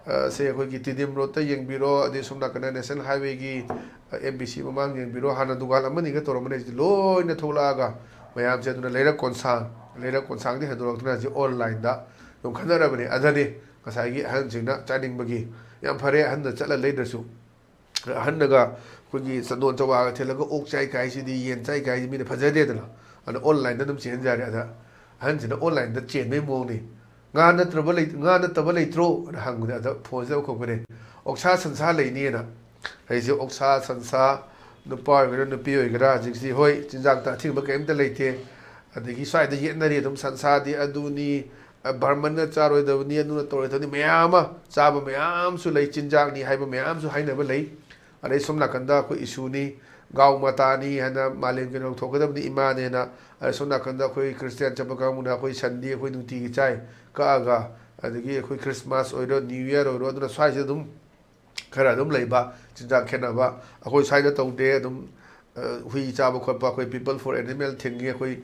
ꯑ, ꯁꯦ ꯑꯩꯈꯣꯏꯒꯤ ꯇꯤꯗꯤꯝ ꯔꯣꯗꯇ ꯌꯦꯡꯕꯤꯔꯣ, ꯑꯗꯩ ꯁꯣꯝ ꯅꯥꯀꯟꯗ ꯅꯦꯁꯅꯦꯜ ꯍꯥꯏꯋꯦꯒꯤ, ꯑ, ꯑꯦꯝ ꯕꯤ ꯁꯤ ꯃꯃꯥꯡ ꯌꯦꯡꯕꯤꯔꯣ꯫ ꯍꯥꯟꯅ ꯗꯨꯀꯥꯟ ꯑꯃꯅꯤꯒ ꯇꯧꯔꯝꯕꯅꯦ, ꯍꯧꯖꯤꯛꯇꯤ ꯂꯣꯏꯅ ꯊꯣꯛꯂꯛꯑꯒ ꯃꯌꯥꯝꯁꯦ ꯑꯗꯨꯅ ꯂꯩꯔꯛ ꯀꯣꯟꯁꯥꯡ, ꯂꯩꯔꯛ ꯀꯣꯟꯁꯥꯡꯗꯤ ꯍꯦꯟꯗꯣꯔꯛꯇꯅ ꯍꯧꯖꯤꯛ ꯑꯣꯟꯂꯥꯏꯟꯗ ꯑꯗꯨꯝ ꯈꯟꯅꯔꯕꯅꯦ꯫ ꯑꯗꯨꯅꯤ ꯉꯁꯥꯏꯒꯤ ꯑꯍꯟꯁꯤꯡꯅ ꯆꯥꯅꯤꯡꯕꯒꯤ꯫ ꯌꯥꯝ ꯐꯔꯦ ꯑꯍꯟꯅ ꯆꯠꯂ ꯂꯩꯗ꯭ꯔꯁꯨ꯫ ꯑꯍꯟꯅꯒ ꯑꯩꯈꯣꯏꯒꯤ ꯆꯟꯗꯣꯟ ꯆꯋꯥꯒ ꯊꯤꯜꯂꯒ ꯑꯣꯛ ꯆꯥꯏ ꯀꯥꯏꯁꯤꯗꯤ, ꯌꯦꯟ ꯆꯥꯏ ꯀꯥꯏꯁꯤꯗꯤ ꯃꯤꯅ ꯐꯖꯗꯦꯗꯅ꯫ ꯑꯗ ꯑꯣꯟꯂꯥꯏꯟꯗ ꯑꯗꯨꯝ ꯆꯦꯟ ꯌꯥꯔꯦ꯫ ꯑꯗ ꯑꯍꯟꯁꯤꯅ ꯑꯣꯟꯂꯥꯏꯟꯗ ꯆꯦꯟꯕꯒꯤ ꯃꯑꯣꯡꯅꯤ꯫ "ꯉꯥ ꯅꯠꯇ꯭ꯔꯕ ꯂꯩ-, ꯉꯥ ꯅꯠꯇꯕ ꯂꯩꯇ꯭ꯔꯣ?" ꯑꯅ ꯍꯪꯕꯗ ꯑꯗ ꯐꯣꯟꯁꯤꯗ ꯑꯃꯨꯛ ꯈꯣꯛꯄꯅꯦ, "ꯑꯣꯛꯁꯥ ꯁꯟꯁꯥ ꯂꯩꯅꯤꯅ"꯫ ꯑꯩꯁꯦ ꯑꯣꯛꯁꯥ ꯁꯟꯁꯥ, ꯅꯨꯄꯥ ꯑꯣꯏꯒꯦꯔꯥ ꯅꯨꯄꯤ ꯑꯣꯏꯒꯦꯔꯥ, ꯍꯧꯖꯤꯛꯁꯤ ꯍꯣꯏ ꯆꯤꯟꯖꯥꯛꯇ ꯑꯊꯤꯡꯕ ꯀꯔꯤꯝꯇ ꯂꯩꯇꯦ꯫ ꯑꯗꯒꯤ ꯁ꯭ꯋꯥꯏꯗ ꯌꯦꯠꯅꯔꯤ ꯑꯗꯨꯝ, ꯁꯟꯁꯥꯗꯤ ꯑꯗꯨꯅꯤ, ꯑ, ꯕꯔꯃꯟꯅ ꯆꯥꯔꯣꯏꯗꯕꯅꯤ, ꯑꯗꯨꯅ ꯇꯧꯔꯣꯏꯗꯕꯅꯤ, ꯃꯌꯥꯝ ꯑꯃ ꯆꯥꯕ ꯃꯌꯥꯝꯁꯨ ꯂꯩ, ꯆꯤꯟꯖꯥꯛꯅꯤ ꯍꯥꯏꯕ ꯃꯌꯥꯝꯁꯨ ꯍꯥꯏꯅꯕ ꯂꯩ꯫ ꯑꯗꯩ ꯁꯣꯝ ꯅꯥꯀꯟꯗ ꯑꯩꯈꯣꯏ ꯏꯁꯨꯅꯤ, ꯒꯥꯎ ꯃꯇꯥꯅꯤ ꯍꯥꯏꯅ ꯃꯥꯂꯦꯝꯒꯤ ꯂꯧꯊꯣꯛꯀꯗꯕꯅꯤ ꯏꯃꯥꯅꯦꯅ꯫ ꯑꯗꯩ ꯁꯣꯝ ꯅꯥꯀꯟꯗ ꯑꯩꯈꯣꯏ ꯈ꯭ꯔꯤꯁꯇꯤꯌꯥꯟ ꯆꯠꯄ ꯀꯥꯡꯕꯨꯅ ꯑꯩꯈꯣꯏ ꯁꯟꯗꯤ ꯑꯩꯈꯣꯏ ꯅꯨꯡꯇꯤꯒꯤ ꯆꯥꯏ ꯀꯛꯑꯒ꯫ ꯑꯗꯒꯤ ꯑꯩꯈꯣꯏ ꯈ꯭ꯔꯤꯁꯃꯥꯁ ꯑꯣꯏꯔꯣ, ꯅ꯭ꯌꯨ ꯌꯔ ꯑꯣꯏꯔꯣ, ꯑꯗꯨꯅ ꯁ꯭ꯋꯥꯏꯁꯤꯗ ꯑꯗꯨꯝ ꯈꯔ ꯑꯗꯨꯝ ꯂꯩꯕ, ꯆꯤꯟꯖꯥꯛ ꯈꯦꯠꯅꯕ꯫ ꯑꯩꯈꯣꯏ ꯁ꯭ꯋꯥꯏꯗ ꯇꯧꯗꯦ꯫ ꯑꯗꯨꯝ, ꯑ, ꯍꯨꯏ ꯆꯥꯕ ꯈꯣꯠꯄ, ꯑꯩꯈꯣꯏ People for Animal ꯊꯤꯡꯉꯤ꯫ ꯑꯩꯈꯣꯏ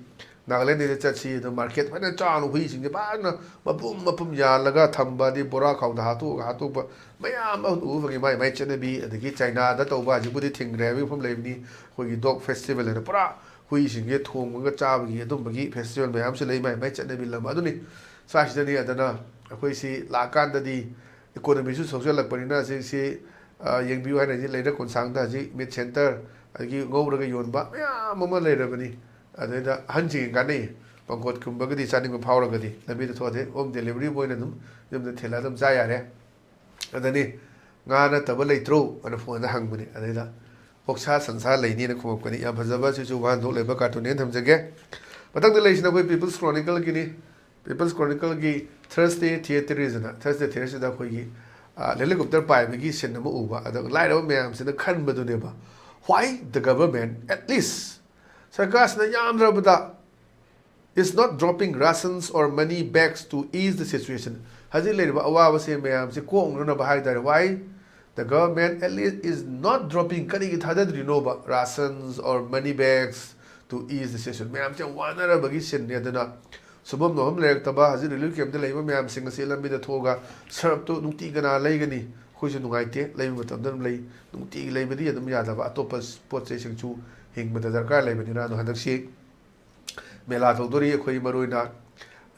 ꯅꯥꯒꯥꯂꯦꯟꯗ ꯆꯠꯁꯤ, ꯑꯗꯣ ꯃꯥꯔꯀꯦꯠ ꯐꯖꯅ ꯆꯥꯎꯅ ꯍꯨꯏꯁꯤꯡꯁꯦ ꯐꯖꯅ ꯃꯄꯨꯝ ꯃꯄꯨꯝ ꯌꯥꯜꯂꯒ ꯊꯝꯕ, ꯑꯗꯩ ꯕꯣꯔꯥ ꯈꯥꯎꯗ ꯍꯥꯠꯇꯣꯛꯑꯒ ꯍꯥꯠꯇꯣꯛꯄ ꯃꯌꯥꯝ ꯑꯃ ꯎꯕ ꯐꯪꯉꯤ꯫ ꯃꯥꯏ ꯃꯥꯏ ꯆꯠꯅꯕꯤ, ꯑꯗꯒꯤ ꯆꯥꯏꯅꯥꯗ ꯇꯧꯕ ꯍꯧꯖꯤꯛꯄꯨꯗꯤ ꯊꯤꯡꯈ꯭ꯔꯦ ꯍꯥꯏꯕꯒꯤ ꯃꯐꯝ ꯂꯩꯕꯅꯤ꯫ ꯑꯩꯈꯣꯏꯒꯤ ꯗꯣꯒ ꯐꯦꯁꯇꯤꯚꯦꯜ ꯍꯥꯏꯅ ꯄꯨꯔꯥ ꯍꯨꯏꯁꯤꯡꯁꯦ ꯊꯣꯡꯉꯒ ꯆꯥꯕꯒꯤ ꯑꯗꯨꯝꯕꯒꯤ ꯐꯦꯁꯇꯤꯚꯦꯜ ꯃꯌꯥꯝꯁꯨ ꯂꯩ, ꯃꯥꯏ ꯃꯥꯏ ꯆꯠꯅꯕꯤ ꯂꯝ ꯑꯗꯨꯅꯤ꯫ ꯁ꯭ꯋꯥꯏꯁꯤꯗꯅꯤ ꯑꯗꯨꯅ ꯑꯩꯈꯣꯏꯁꯤ ꯂꯥꯛꯀꯥꯟꯗꯗꯤ ꯏꯀꯣꯅꯣꯃꯤꯁꯨ ꯁꯣꯛꯆꯜꯂꯛꯄꯅꯤꯅ ꯁꯤ, ꯁꯤ, ꯑ, ꯌꯦꯡꯕꯤꯌꯨ ꯍꯥꯏꯅ ꯍꯧꯖꯤꯛ ꯂꯩꯔꯛ ꯀꯣꯟꯁꯥꯡꯗ ꯍꯧꯖꯤꯛ ꯃꯤꯠ ꯁꯦꯟꯇꯔ, ꯑꯗꯒꯤ ꯉꯧꯔꯒ ꯌꯣꯟꯕ ꯃꯌꯥꯝ ꯑꯃ ꯂꯩꯔꯕꯅꯤ꯫ ꯑꯗꯩꯗ ꯑꯍꯟꯁꯤꯡ ꯀꯥꯟꯅꯩ, ꯄꯪꯀꯣꯠꯀꯨꯝꯕꯒꯗꯤ ꯆꯥꯅꯤꯡꯕ ꯐꯥꯎꯔꯒꯗꯤ ꯂꯝꯕꯤꯗ ꯊꯣꯛꯑꯗꯤ ꯍꯣꯝ ꯗꯦꯂꯤꯚꯔꯤ ꯑꯣꯏꯅ ꯑꯗꯨꯝ ꯌꯨꯝꯗ ꯊꯤꯜꯂ ꯑꯗꯨꯝ ꯆꯥ ꯌꯥꯔꯦ꯫ ꯑꯗꯅꯤ, "ꯉꯥ ꯅꯠꯇꯕ ꯂꯩꯇ꯭ꯔꯣ?" ꯑꯅ ꯐꯣꯟꯗ ꯍꯪꯕꯅꯤ꯫ ꯑꯗꯩꯗ, "ꯑꯣꯛꯁꯥ ꯁꯟꯁꯥ ꯂꯩꯅꯤꯅ ꯈꯨꯝꯃꯛꯄꯅꯤ꯫" ꯌꯥꯝ ꯐꯖꯕ, ꯁꯤꯁꯨ ꯋꯥꯍꯟꯊꯣꯛ ꯂꯩꯕ ꯀꯥꯔꯇꯨꯟꯅꯦꯅ ꯊꯝꯖꯒꯦ꯫ ꯃꯊꯪꯗ ꯂꯩꯔꯤꯁꯤꯅ ꯑꯩꯈꯣꯏ ꯄꯤꯄꯜꯁ ꯀ꯭ꯔꯣꯅꯤꯀꯜꯒꯤꯅꯤ꯫ ꯄꯤꯄꯜꯁ ꯀ꯭ꯔꯣꯅꯤꯀꯜꯒꯤ ꯊꯔꯁꯗꯦ ꯊꯤꯌꯦꯇꯔꯤꯁꯤꯅ, ꯊꯔꯁꯗꯦ ꯊꯤꯌꯦꯇꯔꯁꯤꯗ ꯑꯩꯈꯣꯏꯒꯤ, ꯑ, ꯍꯦꯂꯤꯀꯣꯞꯇꯔ ꯄꯥꯏꯕꯒꯤ ꯁꯤꯟ ꯑꯃ ꯎꯕ꯫ ꯑꯗꯣ ꯂꯥꯏꯔꯕ ꯃꯌꯥꯝꯁꯤꯅ ꯈꯟꯕꯗꯨꯅꯦꯕ, "Why the government, at least, ꯁꯔꯀꯥꯔꯁꯤꯅ ꯌꯥꯝꯗ꯭ꯔꯕꯗ, is not dropping rations or money bags to ease the situation?" ꯍꯧꯖꯤꯛ ꯂꯩꯔꯤꯕ ꯑꯋꯥꯕꯁꯦ ꯃꯌꯥꯝꯁꯦ ꯀꯣꯛꯅꯅꯕ ꯍꯥꯏ ꯇꯥꯔꯦ, "Why the government at least is not dropping?" ꯀꯔꯤꯒꯤ ꯊꯥꯗꯗ꯭ꯔꯤꯅꯣꯕ? "Rations or money bags to ease the situation?" ꯃꯌꯥꯝꯁꯦ ꯌꯥꯝ ꯋꯥꯅꯔꯕꯒꯤ ꯁꯤꯟꯅꯤ꯫ ꯑꯗꯨꯅ ꯁꯨꯐꯝ ꯅꯣꯝꯐꯝ ꯂꯩꯔꯛꯇꯕ ꯍꯧꯖꯤꯛ ꯔꯤꯂꯤꯐ ꯀꯦꯝꯞꯇ ꯂꯩꯕ ꯃꯌꯥꯝꯁꯤꯡ ꯑꯁꯤ ꯂꯝꯕꯤꯗ ꯊꯣꯛꯑꯒ ꯁꯔꯞꯇꯨ ꯅꯨꯡꯇꯤ ꯀꯅꯥ ꯂꯩꯒꯅꯤ? ꯑꯩꯈꯣꯏꯁꯨ ꯅꯨꯡꯉꯥꯏꯇꯦ, ꯂꯩꯕ ꯃꯇꯝꯗ ꯑꯗꯨꯝ ꯂꯩ꯫ ꯅꯨꯡꯇꯤꯒꯤ ꯂꯩꯕꯗꯤ ꯑꯗꯨꯝ ꯌꯥꯗꯕ, ꯑꯇꯣꯞꯄ ꯄꯣꯠ ꯆꯩꯁꯤꯡꯁꯨ ꯍꯤꯡꯕꯗ ꯗꯔꯀꯥꯔ ꯂꯩꯕꯅꯤꯅ꯫ ꯑꯗꯣ ꯍꯟꯗꯛꯁꯤ ꯃꯦꯂꯥ ꯇꯧꯗꯣꯔꯤ꯫ ꯑꯩꯈꯣꯏ ꯃꯔꯨꯑꯣꯏꯅ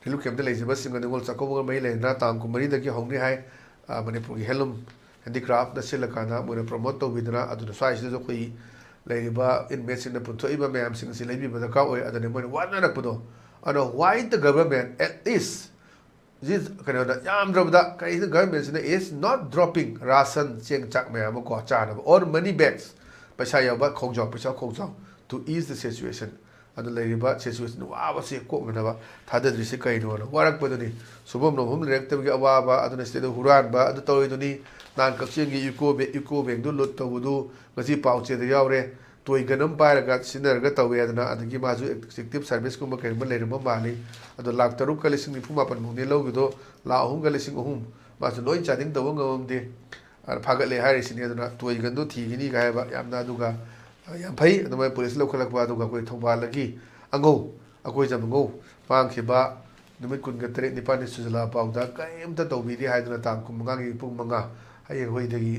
ꯔꯤꯂꯤꯐ ꯀꯦꯝꯞꯇ ꯂꯩꯖꯕꯁꯤꯡꯒ ꯅꯤꯉꯣꯜ ꯆꯥꯛꯀꯧꯕꯒ ꯃꯔꯤ ꯂꯩꯅꯅ ꯇꯥꯡ ꯀꯨꯟꯃꯔꯤꯗꯒꯤ ꯍꯧꯅꯤ ꯍꯥꯏ꯫ ꯑ, ꯃꯅꯤꯄꯨꯔꯒꯤ ꯍꯦꯟꯂꯨꯝ ꯍꯦꯟꯗꯤꯀ꯭ꯔꯥꯐꯅ ꯁꯤꯜꯂꯀꯥꯟꯗ ꯃꯣꯏꯅ ꯄ꯭ꯔꯣꯃꯣꯠ ꯇꯧꯕꯤꯗꯅ, ꯑꯗꯨꯅ ꯁ꯭ꯋꯥꯏꯁꯤꯗꯁꯨ ꯑꯩꯈꯣꯏ ꯂꯩꯔꯤꯕ ꯏꯟꯃꯦꯠꯁꯤꯡꯅ ꯄꯨꯊꯣꯛꯏꯕ ꯃꯌꯥꯝꯁꯤꯡ ꯑꯁꯤ ꯂꯩꯕꯤꯕ ꯗꯔꯀꯥꯔ ꯑꯣꯏ꯫ ꯑꯗꯨꯅ ꯃꯣꯏꯅ ꯋꯥꯅꯔꯛꯄꯗꯣ, ꯑꯗꯣ, "Why the government at least," ꯁꯤ ꯀꯩꯅꯣꯗ ꯌꯥꯝꯗ꯭ꯔꯕꯗ ꯀꯔꯤꯅꯣ ꯒꯚꯔꯟꯃꯦꯟꯁꯤꯅ is not dropping ration, ꯆꯦꯡ ꯆꯥꯛ ꯃꯌꯥꯝ ꯑꯃ ꯀꯣ ꯆꯥꯅꯕ, or money bags, ꯄꯩꯁꯥ ꯌꯥꯎꯕ ꯈꯣꯡꯖꯥꯎ, ꯄꯩꯁꯥ ꯈꯣꯡꯖꯥꯎ, to ease the situation꯫ ꯑꯗꯨ ꯂꯩꯔꯤꯕ ꯁꯤꯆꯨꯋꯦꯁꯟ ꯋꯥꯕꯁꯤ ꯀꯣꯛꯅꯅꯕ ꯊꯥꯗꯗ꯭ꯔꯤꯁꯤ ꯀꯩꯅꯣꯅ ꯋꯥꯔꯛꯄꯗꯨꯅꯤ꯫ ꯁꯨꯐꯝ ꯅꯣꯝꯐꯝ ꯂꯩꯔꯛꯇꯕꯒꯤ ꯑꯋꯥꯕ ꯑꯗꯨꯅ ꯁꯤꯗ ꯍꯨꯔꯥꯟꯕ ꯑꯗꯨ ꯇꯧꯔꯤꯗꯨꯅꯤ꯫ ꯅꯍꯥꯟ ꯀꯛꯆꯤꯡꯒꯤ ꯏꯀꯣ ꯕꯦ-, ꯏꯀꯣ ꯕꯦꯡꯗꯨ ꯂꯨꯠ ꯇꯧꯕꯗꯨ ꯉꯁꯤ ꯄꯥꯎ ꯆꯦꯗ ꯌꯥꯎꯔꯦ꯫ ꯇꯣꯏ ꯒꯟ ꯑꯃ ꯄꯥꯏꯔꯒ ꯁꯤꯖꯤꯟꯅꯔꯒ ꯇꯧꯋꯦ꯫ ꯑꯗꯨꯅ ꯑꯗꯒꯤ ꯃꯥꯁꯨ ꯑꯦꯛꯇꯤꯚ ꯁꯥꯔꯚꯤꯁꯀꯨꯝꯕ ꯀꯩꯒꯨꯝꯕ ꯂꯩꯔꯝꯕ ꯃꯥꯜꯂꯤ꯫ ꯑꯗꯣ ꯂꯥꯛ ꯇꯔꯨꯛꯀ ꯂꯤꯁꯤꯡ ꯅꯤꯐꯨ ꯃꯥꯄꯟ ꯐꯥꯎꯅꯦ ꯂꯧꯈꯤꯗꯣ, ꯂꯥꯛ ꯑꯍꯨꯝꯒ ꯂꯤꯁꯤꯡ ꯑꯍꯨꯝ ꯃꯥꯁꯨ ꯂꯣꯏ ꯆꯥꯗꯤꯡ ꯇꯧꯕ ꯉꯝꯃꯝꯗꯦ꯫ ꯑꯗ ꯐꯥꯒꯠꯂꯦ ꯍꯥꯏꯔꯤꯁꯤꯅꯤ꯫ ꯑꯗꯨꯅ ꯇꯣꯏ ꯒꯟꯗꯣ ꯊꯤꯒꯅꯤꯒ ꯍꯥꯏꯕ ꯌꯥꯝꯅ, ꯑꯗꯨꯒ, ꯑ, ꯌꯥꯝ ꯐꯩ꯫ ꯑꯗꯨꯃꯥꯏꯅ ꯄꯨꯂꯤꯁ ꯂꯧꯈꯠꯂꯛꯄ꯫ ꯑꯗꯨꯒ ꯑꯩꯈꯣꯏ ꯊꯧꯕꯥꯜꯗꯒꯤ ꯑꯉꯧ, ꯑꯩꯈꯣꯏ ꯖꯃꯉꯧ ꯃꯥꯡꯈꯤꯕ ꯅꯨꯃꯤꯠ ꯀꯨꯟꯒ ꯇꯔꯦꯠ ꯅꯤꯄꯥꯜꯅꯤ ꯁꯨꯖꯜꯂꯛꯑ ꯐꯥꯎꯗ ꯀꯔꯤꯝꯇ ꯇꯧꯕꯤꯗꯦ ꯍꯥꯏꯗꯨꯅ ꯇꯥꯡ ꯀꯨꯟꯃꯉꯥꯒꯤ ꯄꯨꯡ ꯃꯉꯥ ꯍꯌꯦꯡ ꯑꯩꯈꯣꯏꯗꯒꯤ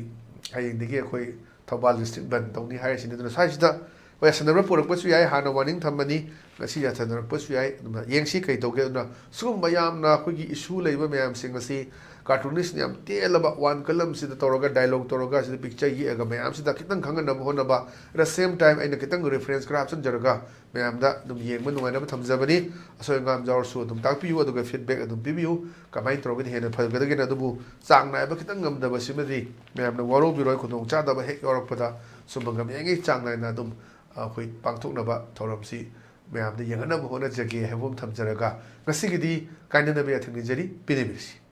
ꯍꯌꯦꯡꯗꯒꯤ ꯑꯩꯈꯣꯏ ꯊꯧꯕꯥꯜ ꯗꯤꯁꯇ꯭ꯔꯤꯛ ꯕꯟ ꯇꯧꯅꯤ ꯍꯥꯏꯔꯤꯁꯤꯅꯤ꯫ ꯑꯗꯨꯅ ꯁ꯭ꯋꯥꯏꯁꯤꯗ ꯍꯣꯏ ꯌꯥꯁꯟꯅꯕ ꯄꯨꯔꯛꯄꯁꯨ ꯌꯥꯏ, ꯍꯥꯟꯅ ꯋꯥꯔꯅꯤꯡ ꯊꯝꯕꯅꯤ, ꯉꯁꯤ ꯌꯥꯁꯟꯅꯔꯛꯄꯁꯨ ꯌꯥꯏ꯫ ꯑꯗꯨꯅ ꯌꯦꯡꯁꯤ ꯀꯩ ꯇꯧꯒꯦ꯫ ꯑꯗꯨꯅ ꯁꯤꯒꯨꯝꯕ ꯌꯥꯝꯅ ꯑꯩꯈꯣꯏꯒꯤ ꯏꯁꯨ ꯂꯩꯕ ꯃꯌꯥꯝꯁꯤꯡ ꯑꯁꯤ ꯀꯥꯔꯇꯨꯅꯤꯁꯅ ꯌꯥꯝ ꯇꯦꯜꯂꯕ ꯋꯥꯟ ꯀꯂꯝꯁꯤꯗ ꯇꯧꯔꯒ ꯗꯥꯏꯂꯣꯛ ꯇꯧꯔꯒ ꯁꯤꯗ ꯄꯤꯛꯆꯔ ꯌꯦꯛꯑꯒ ꯃꯌꯥꯝꯁꯤꯗ ꯈꯤꯇꯪ ꯈꯪꯍꯟꯅꯕ ꯍꯣꯠꯅꯕ꯫ At the same time ꯑꯩꯅ ꯈꯤꯇꯪ ꯔꯤꯐꯔꯦꯟꯁ ꯈꯔ ꯍꯥꯞꯆꯤꯟꯖꯔꯒ ꯃꯌꯥꯝꯗ ꯑꯗꯨꯝ ꯌꯦꯡꯕ ꯅꯨꯡꯉꯥꯏꯅꯕ ꯊꯝꯖꯕꯅꯤ꯫ ꯑꯁꯣꯏ ꯑꯉꯥꯝ ꯌꯥꯎꯔꯁꯨ ꯑꯗꯨꯝ ꯇꯥꯛꯄꯤꯌꯨ, ꯑꯗꯨꯒ ꯐꯤꯗꯕꯦꯛ ꯑꯗꯨꯝ ꯄꯤꯕꯤꯌꯨ꯫ ꯀꯃꯥꯏꯅ ꯇꯧꯔꯒꯗꯤ ꯍꯦꯟꯅ ꯐꯒꯗꯒꯦꯅ꯫ ꯑꯗꯨꯕꯨ ꯆꯥꯡ ꯅꯥꯏꯕ ꯈꯤꯇꯪ ꯉꯝꯗꯕꯁꯤꯃꯗꯤ ꯃꯌꯥꯝꯅ ꯋꯥꯔꯧꯕꯤꯔꯣꯏ꯫ ꯈꯨꯗꯣꯡꯆꯥꯗꯕ ꯍꯦꯛ ꯌꯥꯎꯔꯛꯄꯗ ꯁꯨꯝꯕ ꯉꯝꯃꯤꯉꯩ ꯆꯥꯡ ꯅꯥꯏꯅ ꯑꯗꯨꯝ ꯑꯩꯈꯣꯏ ꯄꯥꯡꯊꯣꯛꯅꯕ ꯊꯧꯔꯝꯁꯤ ꯃꯌꯥꯝꯗ ꯌꯦꯡꯍꯟꯅꯕ ꯍꯣꯠꯅꯖꯒꯦ ꯍꯥꯏꯕ ꯑꯃ ꯊꯝꯖꯔꯒ ꯉꯁꯤꯒꯤꯗꯤ ꯀꯥꯏꯅꯅꯕ ꯌꯥꯊꯪ ꯅꯤꯖꯔꯤ꯫ ꯄꯤꯅꯕꯤꯔꯁꯤ꯫